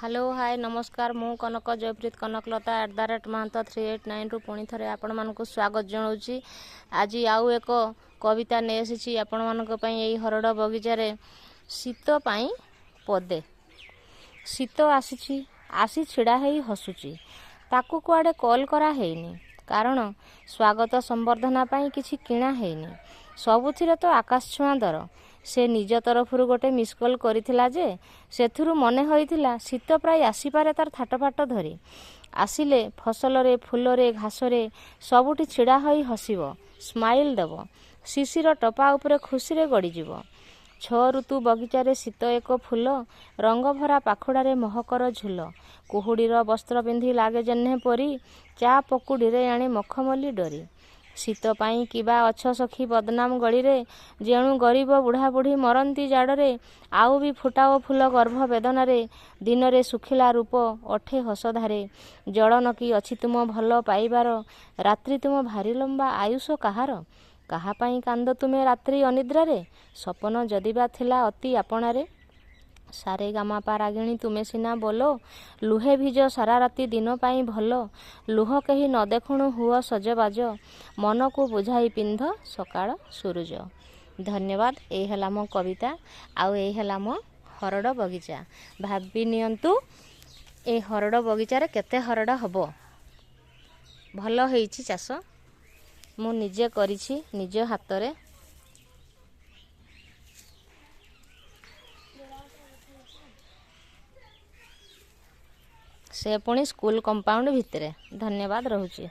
Hello, ହାଏ, ନମସ୍କାର। ମୁଁ Kanak ଜୟପ୍ରୀତ Kanaklata @Mahanta 389ରୁ ପୁଣି ଥରେ ଆପଣମାନଙ୍କୁ ସ୍ୱାଗତ ଜଣାଉଛି। ଆଜି ଆଉ ଏକ କବିତା ନେଇ ଆସିଛି ଆପଣମାନଙ୍କ ପାଇଁ ଏଇ ହରଡ଼ ବଗିଚାରେ ଶୀତ ପାଇଁ ପଦେ। ଶୀତ ଆସିଛି, ଆସି ଛିଡ଼ା ହେଇ ହସୁଛି। ତାକୁ କୁଆଡ଼େ କଲ୍ କରା ହେଇନି, କାରଣ ସ୍ୱାଗତ ସମ୍ବର୍ଦ୍ଧନା ପାଇଁ କିଛି କିଣା ହେଇନି। ସବୁଥିରେ ତ ଆକାଶ ଛୁଆଁ ଦର। ସେ ନିଜ ତରଫରୁ ଗୋଟେ ମିସ୍ କଲ୍ କରିଥିଲା ଯେ ସେଥିରୁ ମନେ ହୋଇଥିଲା ଶୀତ ପ୍ରାୟ ଆସିପାରେ ତାର ଥାଟଫାଟ ଧରି। ଆସିଲେ ଫସଲରେ, ଫୁଲରେ, ଘାସରେ ସବୁଠି ଛିଡ଼ା ହୋଇ ହସିବ, ସ୍ମାଇଲ୍ ଦେବ, ଶିଶିର ଟପା ଉପରେ ଖୁସିରେ ଗଡ଼ିଯିବ। ଛଅ ଋତୁ ବଗିଚାରେ ଶୀତ ଏକ ଫୁଲ, ରଙ୍ଗଭରା ପାଖୁଡ଼ାରେ ମହକର ଝୁଲ। କୁହୁଡ଼ିର ବସ୍ତ୍ର ପିନ୍ଧି ଲାଗେ ଜହ୍ନେ ପରି, ଚା ପକୁଡ଼ିରେ ଆଣେ ମଖମଲି ଡୋରି। ଶୀତ ପାଇଁ କିବା ଅଛ ସଖୀ ବଦନାମ ଗଳିରେ, ଯେଣୁ ଗରିବ ବୁଢ଼ାବୁଢ଼ୀ ମରନ୍ତି ଜାଡ଼ରେ। ଆଉ ବି ଫୁଟାଅ ଫୁଲ ଗର୍ଭ ବେଦନାରେ, ଦିନରେ ଶୁଖିଲା ରୂପ ଅଠେ ହସଧାରେ। ଜଳନ କି ଅଛି ତୁମ ଭଲ ପାଇବାର, ରାତ୍ରି ତୁମ ଭାରି ଲମ୍ବା, ଆୟୁଷ କାହାର? କାହା ପାଇଁ କାନ୍ଦ ତୁମେ ରାତ୍ରି ଅନିଦ୍ରାରେ, ସପନ ଯଦିବା ଥିଲା ଅତି ଆପଣାରେ? ସାରେ ଗାମାପା ରାଗିଣୀ ତୁମେ ସିନା ବୋଲ, ଲୁହେ ଭିଜ ସାରା ରାତି ଦିନ ପାଇଁ ଭଲ। ଲୁହ କେହି ନ ଦେଖୁଣୁ ହୁଅ ସଜବାଜ, ମନକୁ ବୁଝାଇ ପିନ୍ଧ ସକାଳ ସୁରୁଜ। ଧନ୍ୟବାଦ। ଏଇ ହେଲା ମୋ କବିତା ଆଉ ଏଇ ହେଲା ମୋ ହରଡ଼ ବଗିଚା। ଭାବି ନିଅନ୍ତୁ ଏ ହରଡ଼ ବଗିଚାରେ କେତେ ହରଡ଼ ହେବ। ଭଲ ହେଇଛି ଚାଷ, ମୁଁ ନିଜେ କରିଛି ନିଜ ହାତରେ। ସେ ପୁଣି ସ୍କୁଲ କମ୍ପାଉଣ୍ଡ ଭିତରେ। ଧନ୍ୟବାଦ, ରହୁଛି।